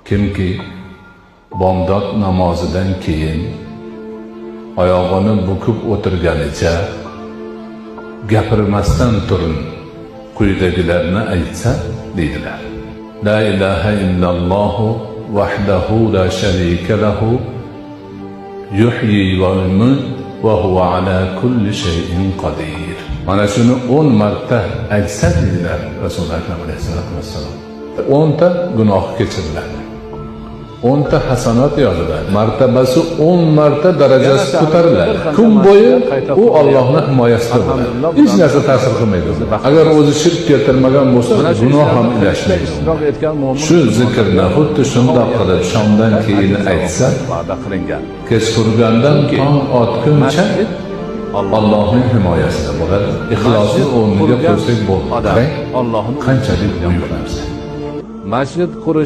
Kimki bomdod namozidan keyin oyog'ini bukib o'tirganicha gapirmasdan turib quyidagilarni aytsa, deydilar: La ilaha illallohu vahdahu la sharika lahu yuhyi va yumit va huwa ala kulli shay'in qodir. Mana shuni 10 marta aytsa, deydilar Rasuli Akram alayhissalatu vassalom, 10 ta gunoh kechiriladi, 10 ta hasanot yoziladi, martabasi 10 marta darajasi Yana ko'tariladi. bir qancha Kun bo'yi masjidlar qayta u qurilyapti. Ollohni himoyasida bo'ladi. Alhamdulillah, Hech narsa ta'sir qilmaydi. Agar o'zi shirk keltirmagan bo'lsa, Mana shu gunoh ham ishlarda ilashmaydi. ishtirok etgan mo'min Shu zikrni xuddi shundoq qilib shomdan keyin aytsa, va'da qilingan. Kechqurgandan tong otguncha Masjid Allohning himoyasida bo'ladi. Ixlosni Masjid o'rniga qurgan qo'ysak bo'ldi. odam Qarang, Allohning qanchalik buyuk narsa. Masjid qurish.